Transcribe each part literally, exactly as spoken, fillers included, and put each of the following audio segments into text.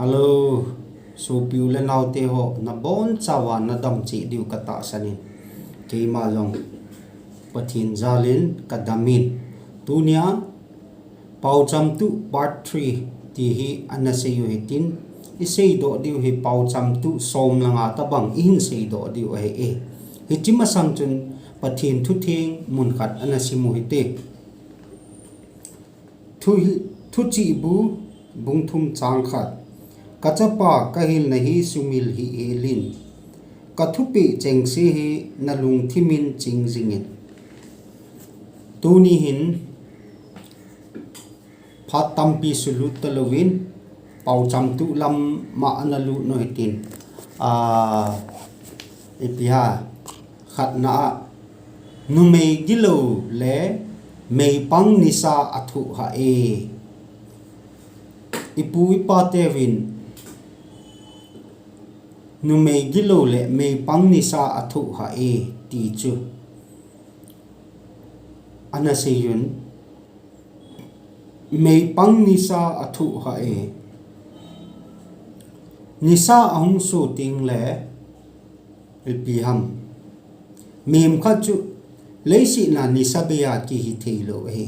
Hello, sopi u le naote ho, nabonchauva nadam cheh diu katahsan in. Keima jong Pathen jalin kadam in. Tunia Paochamtuh part three ti hi ana sei u hitin, iseidoh diu hi Paochamtuh som le nga tabang ihin seidoh diu ahi e. Hiche masang chun Pathen thutheng mun khat ana sim u hite. Thu, Thuchihbu bung thum chang khat. Kachapa, kahilna hi sumil hih helin, kathupeh chengse hi nalungthim in ching jingin. Tuni hin phat tampi sulut talouvin, Paochamtuh lam ma ana lut u hitin. A, ipi ham, khatna a, numei gilou le meipang nisa athoh hah e. Ipu ipateuvin numei gilou le meipang nisa athoh hah e ti chu ana seiyun. Meipang nisa athoh hah e. Nisa ahung soh teng le ipi ham, mihem khat chu leiset a nisa bei a kihi theilou ahi.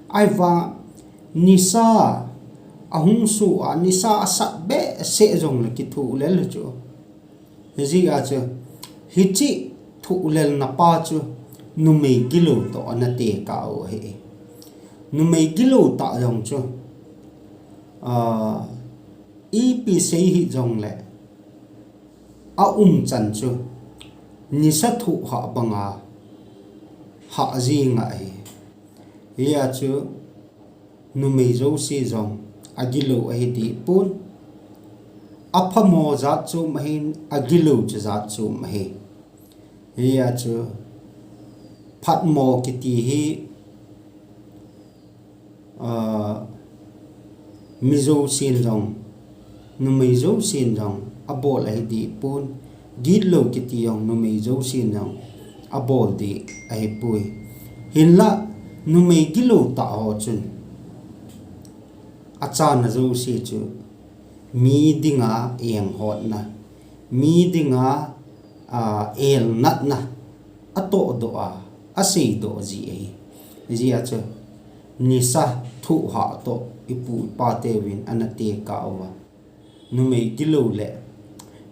Ahivang nisa ahung soh a, nisa asat behseh jongle kithoh lel chu. Hijeh a chu, hiche thohlelna pa chu numei gilou toh ana tekah u ahi. Numei gilou tah jong chu, a, ipi sei hih jongle aumchan chu nisa thoh hah banga hah jing ahi. Hia chu numei jouse jong agilou ahi dehpon. Aphamo jat chom ahin, agilou chu jat chom ahi. Hia chu phatmo kiti hi, a, mi jousen jong, numei jousen jong abol ahi dehpon. Gitlou kiti jong numei jousen jong abol deh ahipoi. Hinla numei gilou tah ho chun achana jouse chu mi dinga enghotna, mi dinga, a, elnatna atohdoh a, aseidoh ji ahi. Hijeh a chu nisa thoh hah toh ipu ipateuvin ana tekah uva, numei gilou le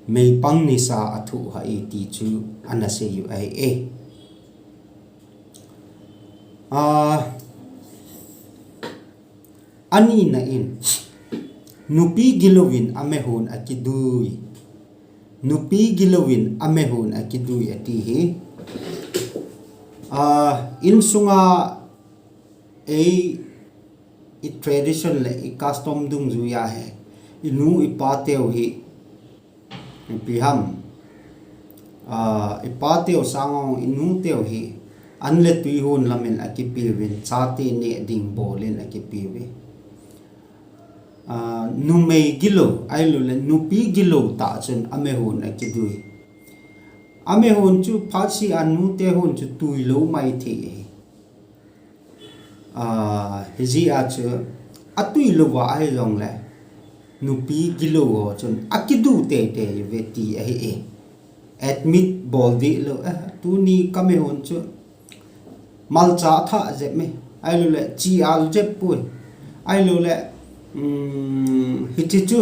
meipang nisa athoh hah e ti chu ana sei u ahi e. A, anina in, nupi gilouvin amehon akidui. Nupi gilouvin amehon akidui ati hi, a, insunga ei, i tradition le i custom dungjuiya hi, inu ipateu hi, ipi ham, a, ipateu sanga inuteu hi an le tui hon lamin akipeuvin, chate neh ding bolin akipeuve. A, numei gilou, ahiloule nupi gilou tah chun amehon akidui. Amehon chu phatseh a nute hon chu tuilou maithei ahi. A, hijeh a chu atuilouva ahijongle nupi gilou ho chun akidu teitei uve ti ahi e. Admit bol deh lou, eh, tuni kamehon chu malcha athah jep e, ahiloule chi al jep poi, ahiloule, um, hiche chu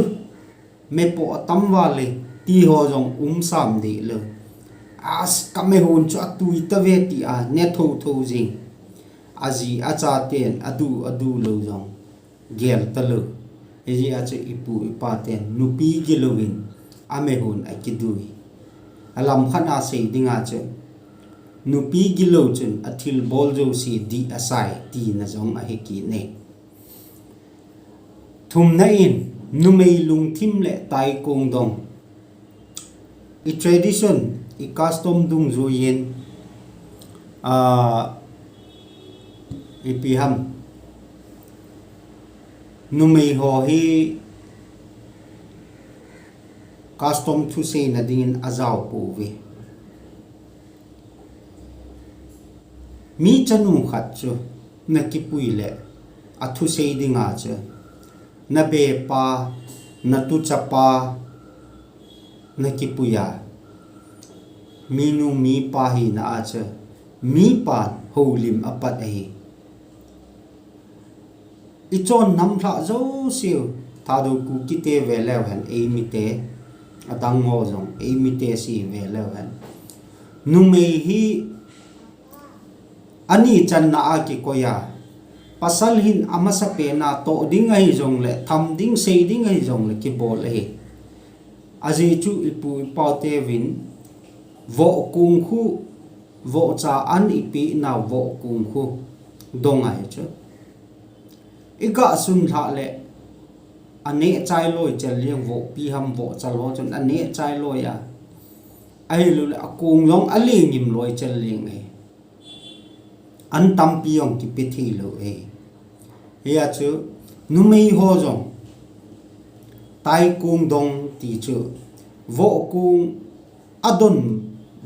mepoh atam vale ti ho jong um sam deh lou. As, kamehon chu atui tave tia ne thouthou jing. Aji achaten adu adu lou jong gel talou. Hijeh a chu ipu ipaten nupi gilouvin amehon akidui. Alam khat a sei dinga chu, nupi gilou chun athilbol jouse dih asai tina jong ahi kit e. Thumna in, numei lungthim le taikong dong. I tradition, i custom dungjuiyin, a, ipi ham, numei ho hi custom thuseina dingin ajao pouve. Mi chanu khat chu nakipui le athusei dinga chu nabepa, natu chapa nakipuiya, minu mipa hina a chu mipa houlim apat ahi. Ichon nam lhah jouseu, Thadou Kukite veleu hen, eimite, adang ho jong eimite si veleu hen, numei hi ani channa a kikoiya, pasal hin amasapen a toh ding ahijongle, tham ding, sei ding ahijongle kibol ahi. Ajeh chu ipu ipateuvin vohkung khu, vohcha an ipeh nau vohkung khu dong ahi chu. Igah sun lhah le aneh chai loi chel jeng, vohpi ham vohcha ho chun aneh chai loi a, ahiloule akung jong alengim loi chel jeng ahi. An tampi jong kipe theilou ahi. Hia chu numei ho jong taikung dong ti chu, vohkung adon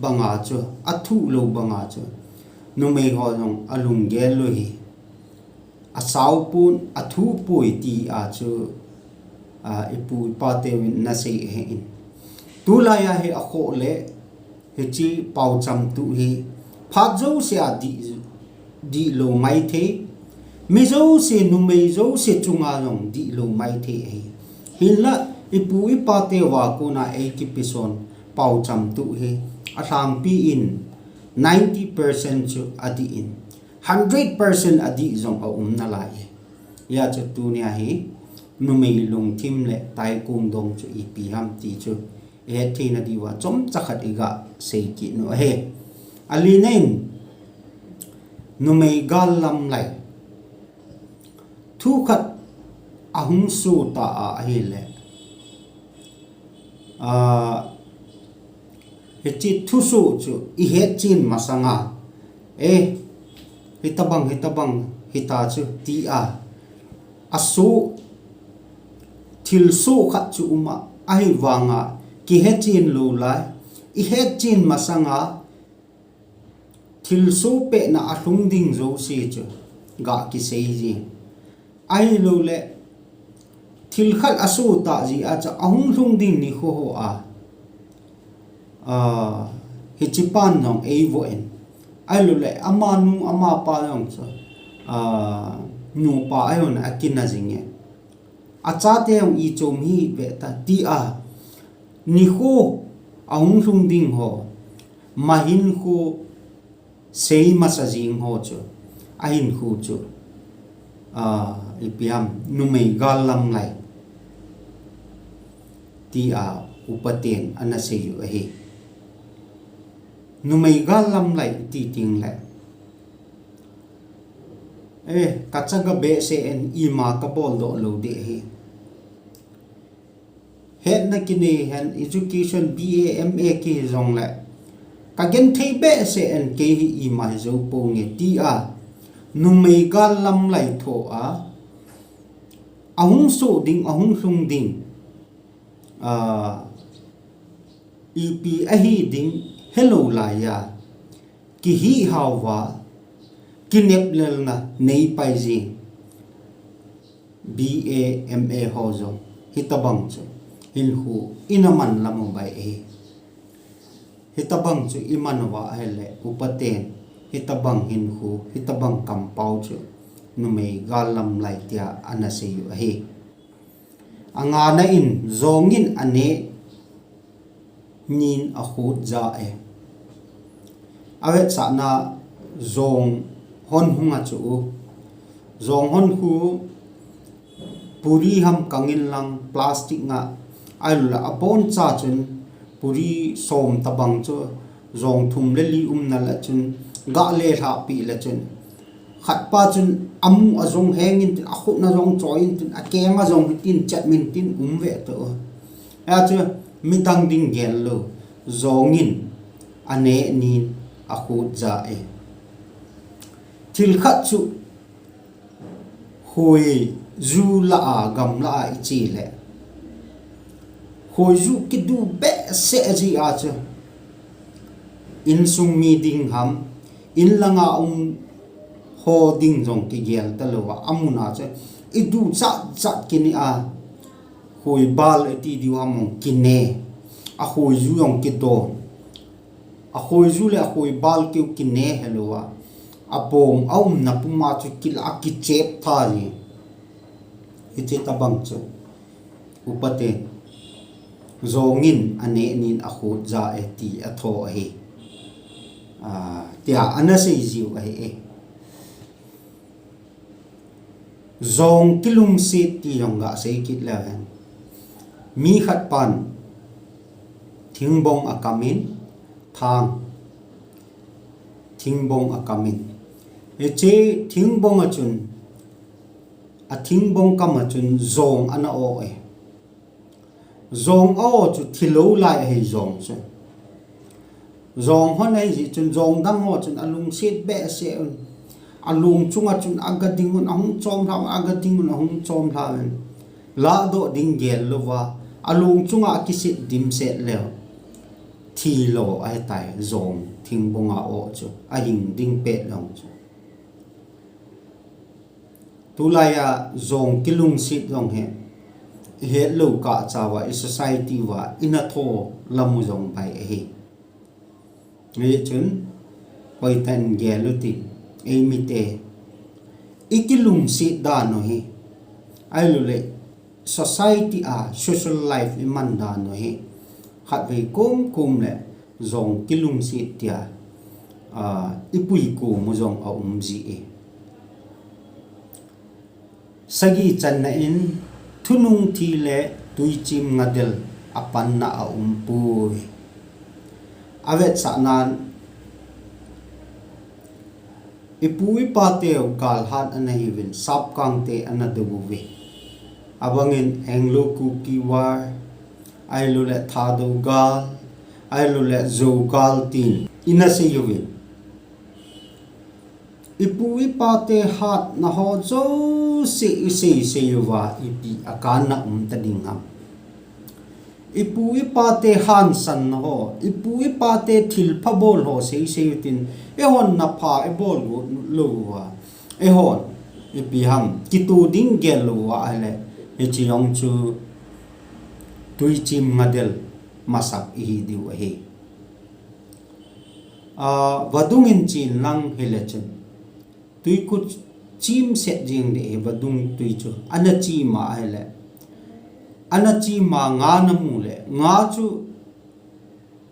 banga chu, athuh lou banga chu numei ho jong alunggel lou hi. Asaopon, athupoi tia chu, a, ipu ipateuvin nasei ahin. Tulaiya hi akhoh le hiche paochamtuh hi phat jousea dih, dihlou maithei, mi jouse, numei jouse chunga jong dihlou maithei ahi. Hinla ipu ipateuva kona eikipeson paochamtuh hi alhangpi in ninety percent chu adih in, hundred percent adih jong aum nalai e. Hia chu tunia hi numei lungthim le taikung dong chu ipi ham ti chu ihet theina diuva chomcha khat igasei kit u ahi. Alina in, numei gal lamlai thu khat ahung soh ta a ahile, a, hiche thusoh chu ihetchen masanga, e, hitobang, hitobang hita chu tia asoh, thilsoh khat chu uma, ahivanga kihetchen lou lai, ihetchen masanga thilsoh petna alhung ding jouse chu gakisei jing. Ahiloule thil khat asoh tah jeh a chu ahung lhung ding nikho ho a, a, hichepan jong eivoh in, ahiloule amanu amapa jong chu, a, nupa ahiloule akina jinge, achate jong ichom hih veta tia nikho ahung lhung ding ho, mahinkho sei masa jing ho chu, ahinkho chu, a, ipi ham, numei gal lamlai tia upaten anasei u ahi. Numei gal lamlai iti tengle, e, kachaga behseh in, ima kaboldoh lou ding ahi. Hetna kinei hen, education B A M A kihi jongle, kagenthei behseh in, kei hi ima hijou ponge tia numei gal lamlai thoa ahung soh ding, ahung lhung ding, a, ipi ahi ding helou laiya kihihhauva, kineplelna neipai jing B A M A ho jong hitobang chu hinkho ina manlam u bai ahi. Hitobang chu iman uva ahile upaten hitobang hinkho, hitobang kampao chu numei gal lamlai tia anasei u ahi. Angana in, jong in aneh nin akhut ja e. Avetsahna, jong hon hunga chu u, jong hon khu puri ham kangin lang plastic nga, ahiloule aboncha chun puri som tobang chu jong thum le li umna le chun gahle lhahpeh le chun, khatpa chun amu a jong hengin tin, akhutna jong choiyin tin, akeng a jong hitin chetmin tin um ve to. Hia chu midang ding gel lou, jong in aneh nin akhut ja e. Thil khat chu khoiju lah a, gamlah a iche le, khoiju kidu behseh jeh a chu insung mi ding ham, inlanga um ho ding jong kigel talouva, amuna chu idu chatchat kineh a, Khoibal iti diu ham jong kine. Akhoiju jong kidon. Akhoiju le akhoibal keu kine helou a, abong aumna puma chu kila akichep tha ji. Hiche tabang chu upa te, jong in aneh nin akhut ja e ti atho ahi. Ah, tia ana sei jiu ahi e. Jong kilungset ti jong gasei kit leu hen. Mi khat pan thingbong akam in, thang, thingbong akam in. Hiche thingbong a chun, athingbong kam a chun jong ana o e. Jong a o chu thilou lai ahi jong chu. Jong hon ahi jeh chun jong dang ho chun alungset behseh un. Alung chunga chun aga ding un, ahung chom lha un, aga ding un, ahung chom lha un. Lahdoh ding gel louva, alung chunga akiset dimset leu, thilo ahitai jong thingbong a o chu, ahing ding pet lou chu. Tulai a jong kilungset jong hi, ihet lou kah chauva, i society uva, ina tho lam u jong bai ahi. Hichun, hoitah in gel u tin, eimite, i kilungset dan u hi, ahilouleh, society a, social life i man dan u hi, khatvei kom kom le, jong kilungset tia, ah, i pui kom u jong aum ji e. Sagi channa in, thunung thi le tuichim ngadel apanna aumpoi. Avetsahnan, ipu ipa teu galhat ana hiuvin, sapkang te ana dou uve. Abangin Anglo Kuki War, ahilouleh Thadou gal, ahilouleh Zou gal tin ina sei uvin. Ipu ipa te hatna ho jouse i sei sei uva ipi akanna um ta ding ham. Ipu ipa te hansanna ho, ipu ipa te thilpha bol ho sei sei utin, eihon napha i bol got lou uva, eihon ipi ham, kitoh ding gel lou uva ahile, hiche jong chu tuichim ngadel masak ihi diu ahi. Ah, vadung in chen lang hile chun, tuikut chim set jeng ding ahi vadung tui chu. Ana chim a ahile, ana chim a nga namu le, nga chu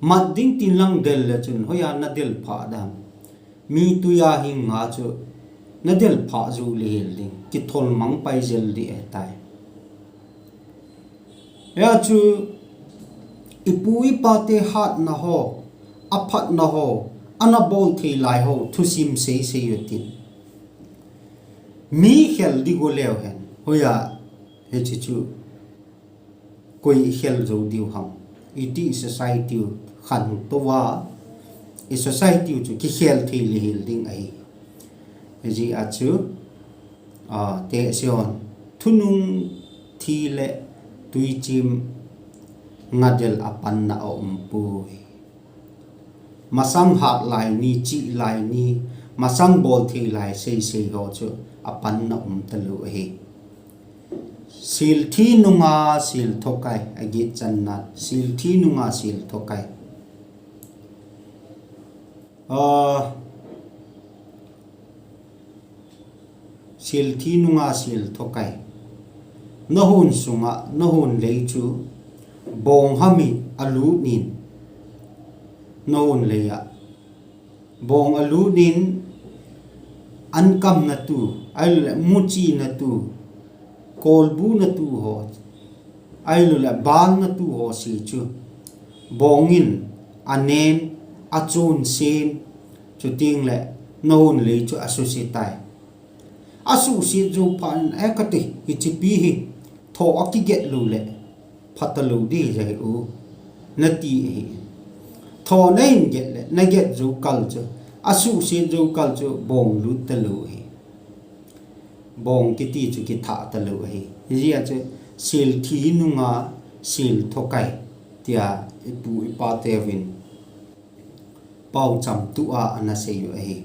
mat ding tin lang del le chun, hoiya nadel phah dam. Mi tui a hi nga chu nadel phah jou lheh ding, kithol mang pai jel ding ahitai. Hia chu ipu ipa te hatna ho, aphatna ho, ana bol thei lai ho thusim sei sei utin, mi khel ding u leu hen, hoiya hiche chu koi i khel jou diu ham. Iti i society u khantou va, i society u chu kikhel thei lheh ding ahi. Hijeh a chu, ah, tehse hon, thunung thi le tuichim ngadel apanna aumpoi. Masang hat lai ni, chih lai ni, masang bol thei lai sei sei ho chu apanna um talou ahi. Sil thi nunga sil thokai, agetchanna, sil thi nunga sil thokai. Ah, sil thi nunga sil thokai. Nahon sunga, nahon lei chu bong ham in alut in. Nahon lei a bong alut in, ankamna tu, ahilouleh muchina tu, kolbuna tu ho, ahilouleh balna tu ho se chu, bong in anen, achonsen, chuteng le nahon lei chu asuse tai. Asuhset jou phat in, "Eh, kati, hiche pi hi, tho akiget lou le, phatalou ding ahi u," nati ahi. Tho nahin get le, naget jou kal chu, asuhset jou kal chu, bong lut talou ahi. Bong kiti chu kithah talou ahi. Hijeh a chu, sil thi nunga sil thokai, tia ipu ipa teuvin paocham tua ana sei u ahi.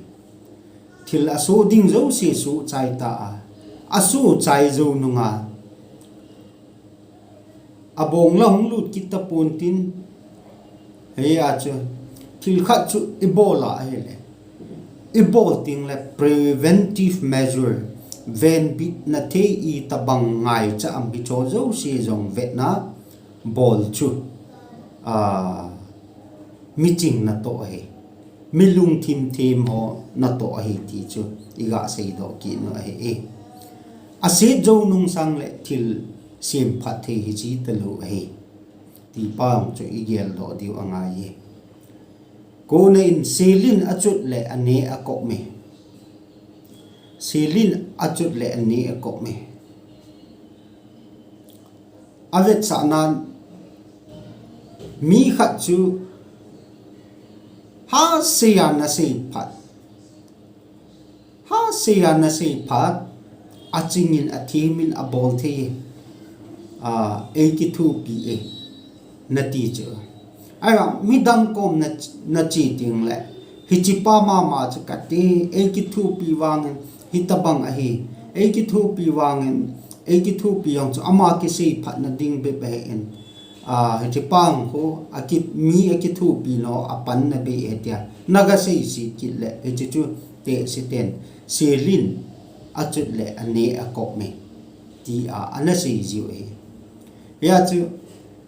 Thil asoh ding jouse soh chai ta a, asoh chai jou nunga Abong la hung lut kit tapon tin, hei a chu thil khat chu i bol a ahile, i bol ting le preventive measure, venbitna thei i tabang ngaicha am hi cho jouse jong vetna bol chu, a, miching natoh ahi. Mi lungthim thim ho natoh ahi ti chu i ga seidoh kit u ahi e. A set jou nung sang le thil semphat thei hi chi talou ahi. Ti pa chu i geldoh diu angai e. Kona in selin a chut le a ne a kop me. Selin a chut le a ne a kop me. A vetsahnan mi khat chu ha seiya na sei phat. Ha seiya na sei phat. A chingin a thimin a bol thei. A, ei kithupi e. Na ti chu. Ahi a, midang kom na, na chi ting le. Hichi pa mama chu kati, ei kithupi vangin, hitabang ahi. Ei kithupi vangin, ei kithupi jong chu ama kisei phat na ding bep ahi in. A, hichi pa ang khu, a ki, mi a kithupi no, a pan na be e tia. Na ga sei si kit le, hichi chu te si ten. Selin, a chut le, a ne a kop me. Ti a, a na sei jiu e. Hia chu,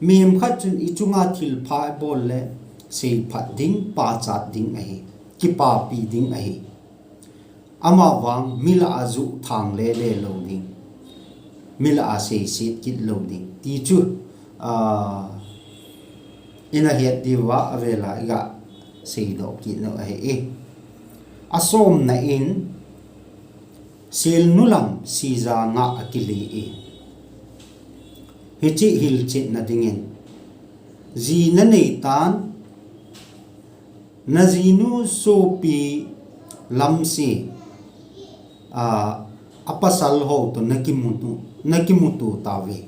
mihem khat chun i chunga thil pha i bol le, seiphat ding, pachat ding ahi, kipapi ding ahi. Ama vang, mi la a ju thang le le lo ding, mi la a seiset kit lo ding. Ti chu, a, i na het diu a, a vela i ga seidoh kit u ahi e. A somna in, Selnu lam sija nga a kili e. Hichi hilchetna dingin. Ji na nei tan, na jinu sopi lam si, a, a pasal ho to na kimutu, na kimutu tave.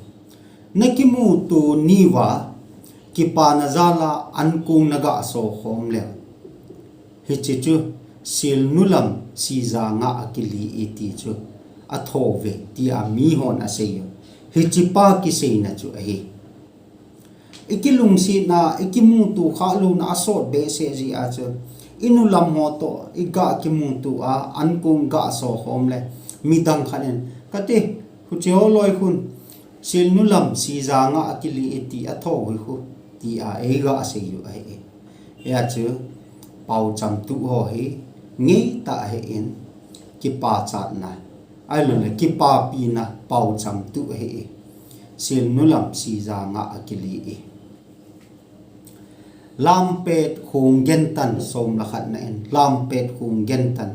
Na kimutu ni va, kipana jala ankung na ga so khom le. Hichi chu, selnu lam sija nga a kili e ti chu, a thou ve, ti a mi hon a sei u. Hichi pa kiseina chu ahi. I kilungsetna, i kimutu kha louna a sot behseh ji a chu. I nu lam ho to, i ga kimutu a, ankung ga so khom le, midang khat in. Kati, huchi ho loi khun, selnu lam sija nga a kili e ti a thou hi khu, ti a ei ga sei u ahi e. Hia chu, pau cham tu ho hi, ngei ta ahi in, kipachatna. Ahilou le, kipapina pau cham tu ahi e. Selnu lam sija nga a kili e. Lampet khung gentan som la khat na in. Lampet khung gentan.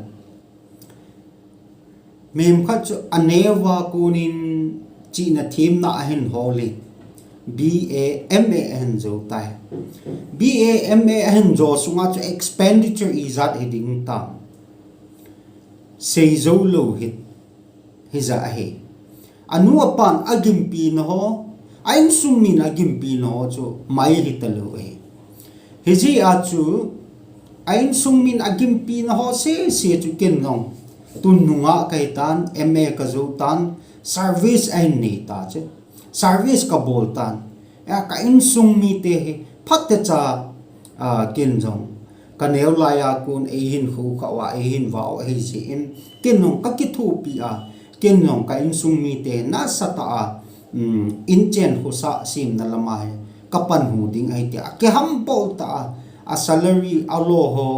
Mihem khat chu a neo va konin chihna themna a hin hol in. B A, M A a hin jou tai. B A, M A a hin jou sunga chu expenditure ijat hi ding tam. Sei jou lou hi, hija ahi. A nu a pan a gimpi na ho, a insung min a gimpi na ho chu mai hi ta lou ahi. Hiji a chu, a insung min a gimpi na ho sese chu ken jong. Tun nunga ka hi tan, M A ka jou tan, service a hin nei ta chu. Service ka bol tan. A ka insung mite hi, phat te cha, a, ken jong. Ka neo lai a kon ei hin khu kha uva, ei hin va u ahi jeh in. Ken jong ka kithopi a, ken jong ka insung mite nasa ta a, um, inchen khosa semna lama hi ka pan hu ding ahi tia, kiham bol ta a, a salary a lo ho,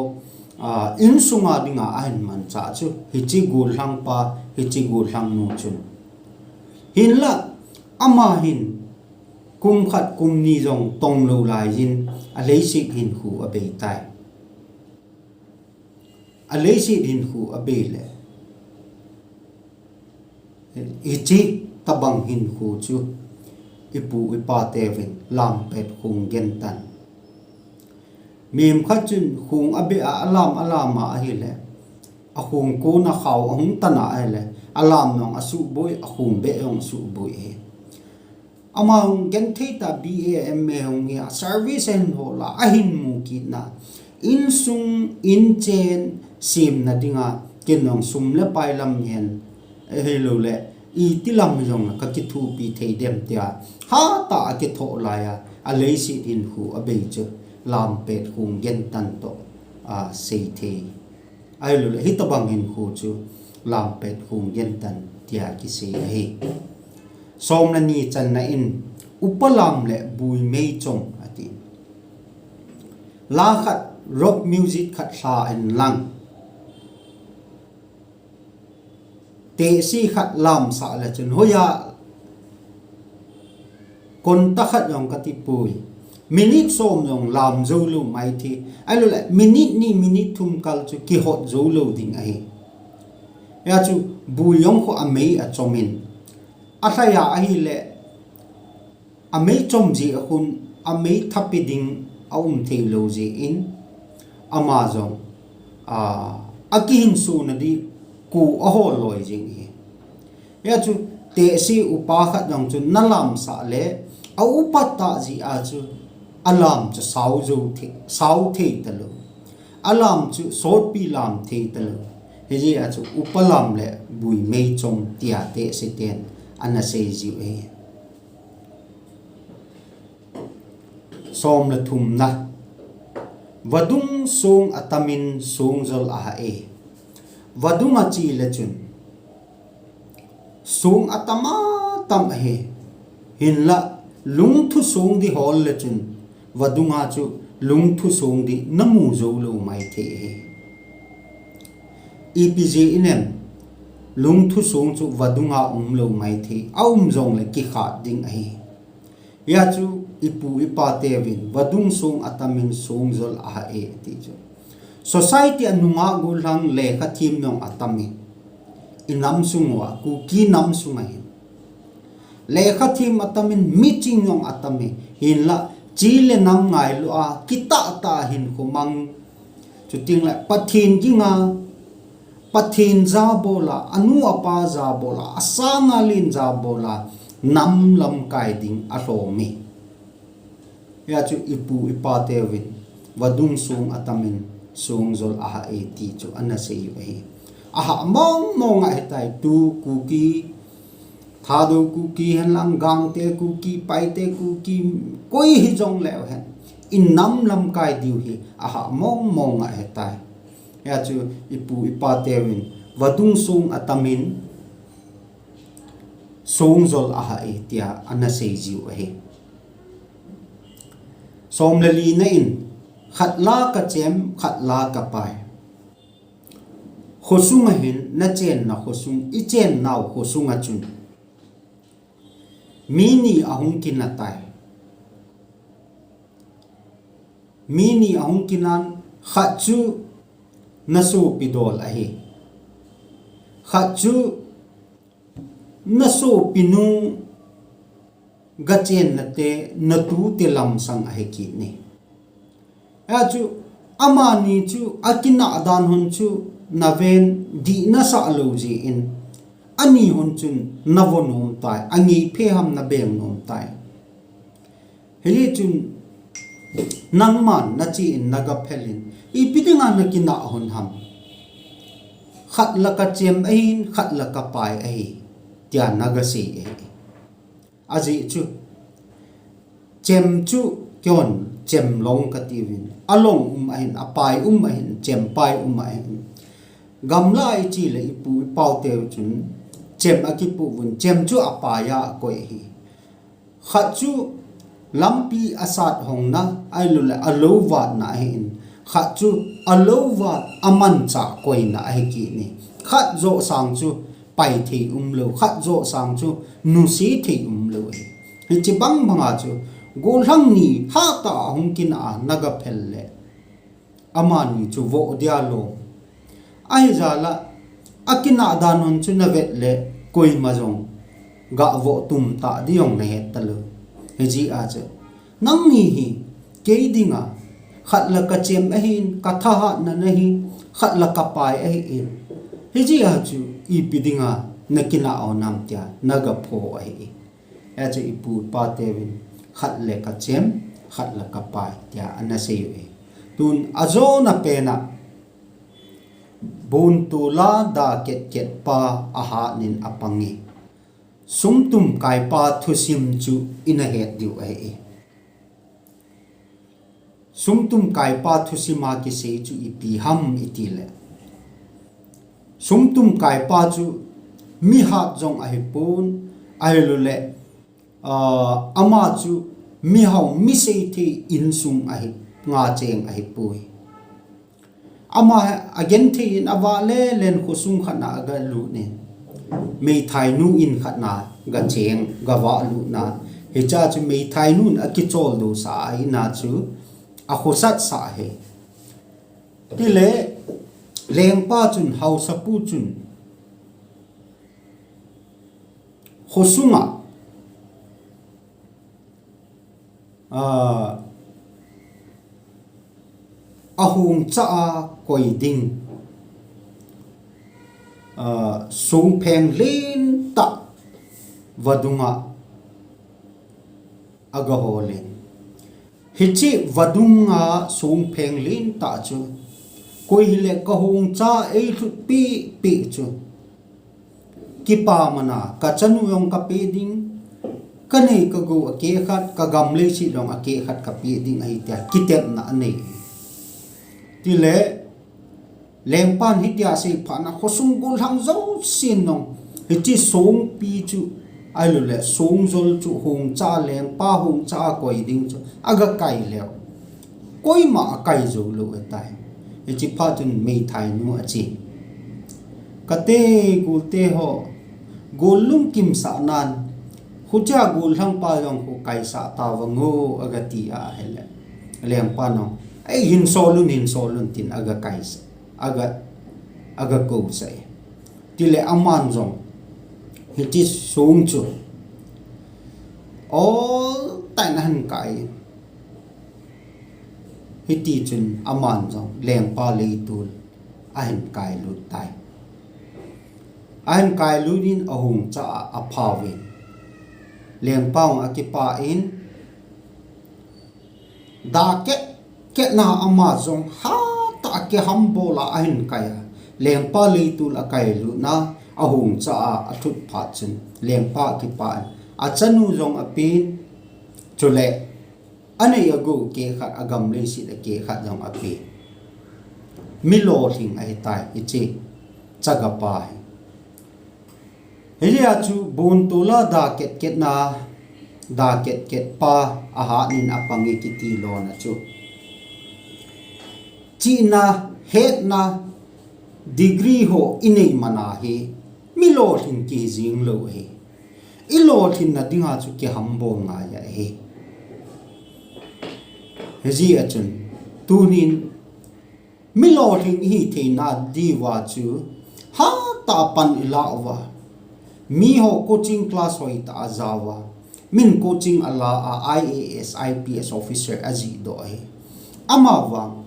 a, insunga dinga a hin mancha chu, hichi gollhang pa, hichi gollhang nu chun. Hinla, ama hin, kum khat kum ni jong tong lou lai jin, a leiset hin khu a bei tai. A leiset hin khu a bei le. Hichi tabang hin khu chu, i pu i pa te vin lampet khung gentan. Mihem khat chun khung a be a, a lam, a lam a ahile. A khung kona khao a hung tan a ahile. A lam jong a suboi, a khung be jong a suboi e. Ama hung genthei ta B A M A hung hi a service a hin hol a, a hin mu kit na. Insung, inchen, semna dinga, ken jong sum le pai lam ngen, ahilou le, iti lam jong ka kithupi thei dem tia, hatah a kithoh lai a, a leiset hinkho a bei chu lampet khung gentan toh a sei thei. Ahilou le, hitabang hinkho chu lampet khung gentan tia kisei ahi. Som le ni channa in, upa lam le bui mei chom ati. La khat, rock music khat hla in lang, tehse khat lamsah le chun, hoiya konta khat jong kati poi. Minute som jong lam jou lou mai thei. Ahilou le, minute ni, minute thum kal chu kihot jou lou ding ahi. Hia chu bui jong khu a mei a chom in, a lhai a ahile, a mei chom jeh a khun, a mei thapi ding a um thei lou jeh in, ama jong, a, a kihinsona di ku a hol loi jing hi. Hia chu tehse upa khat jong chu na lamsah le, a upa tah jeh a chu a lam chu sao jou thei, sao thei talou. A lam chu sotpi lam thei talou. Hijeh a chu upa lam le bui mei chom tia tehse ten ana sei jiu ahi. Som le thumna. Vadung song a tam in song jol a ha e. Vadung a che le chun song a tam a tam ahi. Hinlah, lungthu song di hol le chun, vadung a chu lungthu song di na mu jou lou mai thei ahi. Ipi jeh inem, lungthu song chu vadung a um lou mai thei, a um jong le kikhat ding ahi. Hia chu i pu i pa teuvin, vadung song a tam in song jol a ha e, ti chu. Society a nungah gollhang lekha them jong a tam in, i nam sung uva, Kuki nam sung a hin. Lekha them a tam in, miching jong a tam in, hinlah, che le nam ngailua, kitah tah a hinkho mang, chuting le Pathen ging a, Pathen jabol a, anu apa jabol a, asang a len jabol a, nam lamkai ding a lhom e. Hia chu i pu i pa teuvin, vadung song a tam in song jol a ha e ti chu ana sei u ahi. A ha mong mong a hitai tu Kuki, Thadou Kuki hen lang, Gangte Kuki, Paite Kuki, koi hijong leu hen, i nam lamkai diu hi a ha mong mong a hitai. Hia chu i pu i pa teuvin, vadung song a tam in song jol a ha e tia ana sei jiu ahi. Som le lina in, khat la ka chem, khat la ka pai. Khosung a hin, na chenna khosung, i chennau khosung a chun mi ni a hung kinah tai. Mi ni a hung kinah in, khat chu na sopi dol ahi. Khat chu na sopinu ga chenna te, na tute lamsang ahi kit e. Hia chu, amani chu, a kinah dan hon chu, na ven dih na sah lou jeh in, ani hon chun na vo nom tai, a ngei phe ham na beng nom tai. Hijeh chun, nangman na che in na ga phel in, ipi dinga na kinah hon ham. Khat la ka chem ahin, khat la ka pai ahi, tia na ga sei ahi. Ajeh chu, chem chu kihon chem long ka tiuvin, a long um ahin, a pai um ahin, chem pai um ahin. Gamla i che le i pu i pau teu chun, chem a kipu uvin, chem chu a pai a a koi ahi. Khat chu lampi a sat hongna, ahilou le a lou vatna ahin. Khat chu a lou vat a manchah koina ahi kit e. Khat joh sang chu pai thei um lou, khat joh sang chu nuse thei um lou ahi. Hiche bang banga chu, gollhang ni hatah a hung kinah a na ga phel le, amani chu vo dia lou. Ahijeh a, a kinah dan hon chu na vet le, koima jong ga vo tum ta di jong na het talou. Hijeh a chu, nangni hi, kei dinga, khat la ka chem ahin, ka thahatna na hi, khat la ka pai ahin. Hijeh a chu, ipi dinga na kinah hon ham tia na ga pho ahi. Hia chu i pu i pa teuvin, khat le ka chem, khat la ka pai, tia ana sei u e. Tun a jona pen a, bun tu la da ket ket pa a hat nin a pang e. Sumtum kaipa thusim chu ina het diu ahi. Sumtum kaipa thusim a kisei chu ipi ham itile, sumtum kaipa chu mihat jong ahipon, ahilou le, ah, ama chu mihao misei thei insung ahi, nga cheng ahipoi. Ama agenthei in avale len khosung khat na agalut in, meithainu in khat na gacheng, gavalut na. Hicha chu meithainu in akicholdo sah a ina chu akhosat sah ahi. Tile, lengpa chun, haosapu chun, khosunga, ah, ahung cha a koi ding, ah, songpheng lentah vadunga agaholin. Hiche vadunga songpheng lentah chu, koi hile kahung cha eilhut pehpeh chu, kipah mana, kachanu jong kapeh ding, kanei kagou akeh khat, kagam leiset jong akeh khat kapeh ding ahi tia kitepna anei. Tile, lengpan hitia asei phat na khosung gollhang jousen jong, hiche songpi chu, ahilou le songjol chu hung cha, lengpa hung cha a koi ding chu agakai leu, koima akai jou lou ahitai. Hiche phat chun meithainu ache, kate golte ho, gol lungkim sah nan, huchea gollhangpa jong khu kaisah tavang o agati ahile, lengpan jong, ei, hin sol un, hin sol un tin agakaisah, aga, agakousah e. Tile aman jong hiche song chu oltah in ahin kai. Hitichun aman jong lengpa leitol ahin kailut tai. Ahin kailut in ahung cha a aphauvin, lengpa jong akipah in, da ketketna ama jong hatah a kihambol a ahin kai a, lengpa leitol akailutna, ahung cha a athut phat chun lengpa akipah in, achanu jong apen, chule anei agou keh khat, agam leiset akeh khat jong apen. Mi lolhing ahitai hiche chagapa hi. Hijeh a chu bontola da ketketna, da ketketpa ahat in apange kiti lona chu, chihna, hetna, degree ho inei mana hi mi lolhing kihijing lou ahi. Ilolhinna dinga chu kihambol ngai ahi. Hijeh a chun tunin mi lolhing ihitheina diuva chu hatah a pan ilah uva, miho coaching class hoitah a ajah uva, min coaching ala a, IAS, IPS officer ajihdoh ahi. Amavang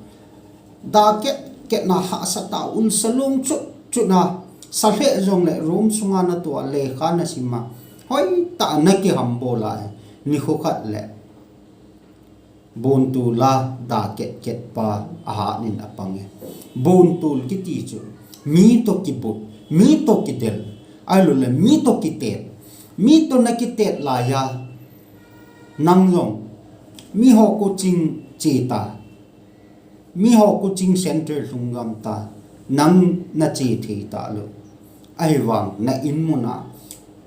da ketketna hahsatah a, ulsa long chutchut a, sa lheh jongle room sunga natoh a lekha nasim a, hoitah a nakihambol a, nikho khat le bontola da ketketpa ahat in apange. Bontol kiti chu mi toh kibut, mi toh kidel, ahilou le mi toh kitet. Mi toh nakitet laiya nang jong miho coaching che ta, miho coaching center lhunggam ta, nang nache thei talou. Ahivang na inmun a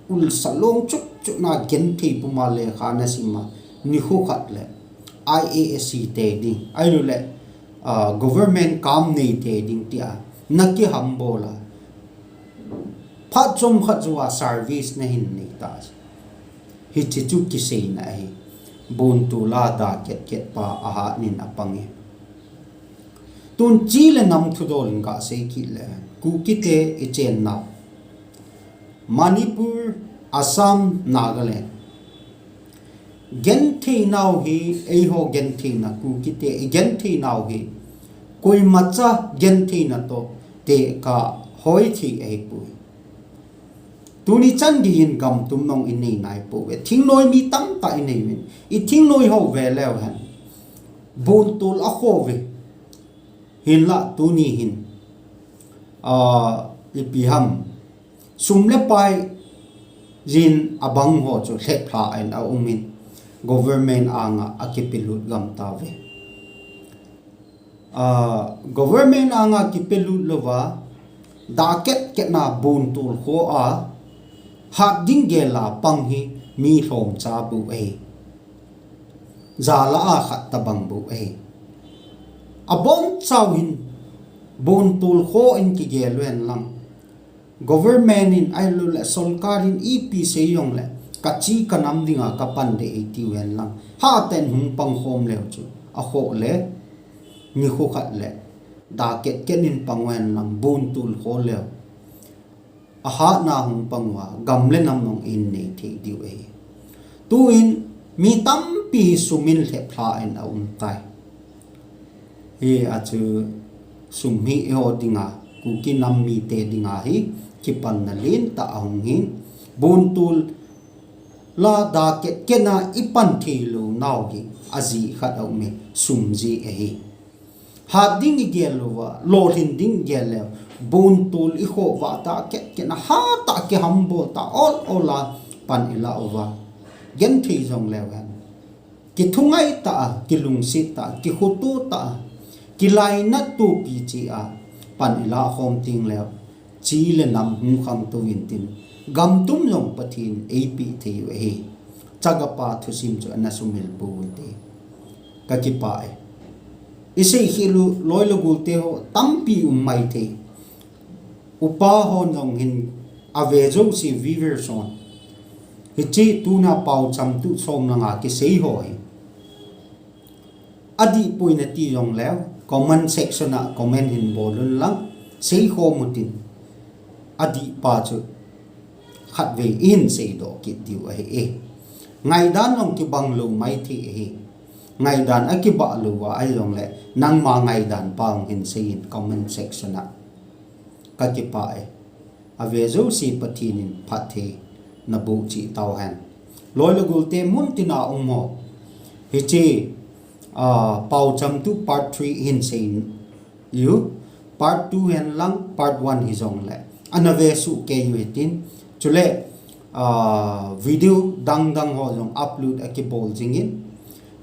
ulsa long chutchut a, genthei puma lekha nasim a, nikho khat le IAS hithei ding, ahilou le, ah, government kam neithei ding tia nakihambol a, phat chomkhat jouva service nahin nei ta. Hiche chu kiseina ahi. Bontola da ketketpa ahat in apange. Tun chi le nam thudol in gasei kit le, Kukite ichennau Manipur, Assam, Nagaland, gentheinau hi, eiho gentheina, Kukite igentheinau hi koimacha gentheina toh tekah hoithei ahipoi. Tuni chan geiyin gam tum jong inei naipouve. Thingnoi mi tamtah inei uvin, ithingnoi ho ve leu hen, bontol akhouve. Hinlah tuni hin, ah, ipi ham, sum le pai Jin abang ho chu lhepla in a um in government anga akipelut gam tave. Ah, government anga kipelut louva, da ket ket na bun tul kho a, hat ding gel a pang hi mi lhom cha bu e. Jala a khat tabang bu e. Abon chau hin bun tul kho in kigel ven lang. Government in ailou le solkar in ipi sei jong le, kachi kanam dinga kapan de e ti ven lang. Ha ten hung pang khom leu chu. Akho le, ni kho khat le. Da ket ket in pang ven lang, bun tul kho leu. Ahat na hung pang uva, gam le nam nong in nei thei diu e. Tu in, mi tampi hi sum in lhepla in a um tai. Hi a chu sum hi eiho dinga, Kuki nam mite dinga hi, kipanna lentah ahung hin, bun tul la da ket ket na ipan thei lou nau hi, ajeh khat a um e, sum jeh ahi. Hat ding igel louva, lolhin ding igel leu, bun tul ikho uva da ket ket na hat a kihambol ta ol ol a pan ila uva. Genthei jong leu hen. Kithopi tah a, kilungset tah a, kikhoto tah a, kilainat topi cheh a, pan ila khom ting leu, chi le nam hung khangtou in tin, gam tum jong Pathen eipeh thei u ahi. Chagapa thusim chu ana sumil pou te. Kakipah e. Isei khel u loi le gol te ho tampi um mai thei. Upa hon jong hin ave jouse viewers hon. Hiche tuna paocham tu som langa kisei ho hi. Adih poi nati jong leu, comment section a comment hin bol un lang, sei khom u tin. Adih pa chu khatvei ihin seidoh kit diu ahi e. Ngaidan jong kibang lou mai thei ahi. Ngaidan akibah lou va ahi jong le, nangma ngaidan pa jong hin sei in comment section a. Kakipah e. Ave jouse Pathen in phatthei naboh cheh tau hen. Loi le gol te mun tina um ho. Hiche, ah, paocham tu part three hin sei u. Part two hen lang part one hi jong le. Ana ve soh kei u hitin. Chule, ah, video dang dang ho jong upload akibol jing in.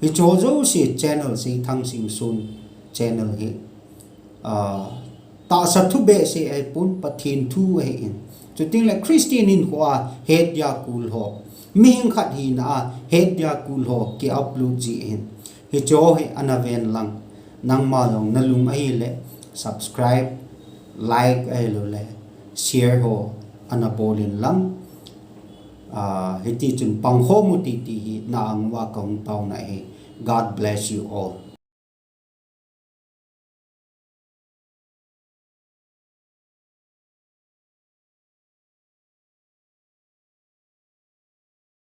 Hiche ho jouse channel Seithang Singson channel hi. Ah, tahsa thu behseh ahipon Pathen thu ahi in. Chuting le Christian hinkho a het dia kul ho. Mihing khat hina a het dia kul ho ki upload ji ahin. Hiche ho hi ana ven lang. Nangma jong nalung ahile subscribe, like ahilou le share ho ana bol in lang. Ah, hiti chun pang khom u titi hi na ang uva kahung taona ahi. God bless you all.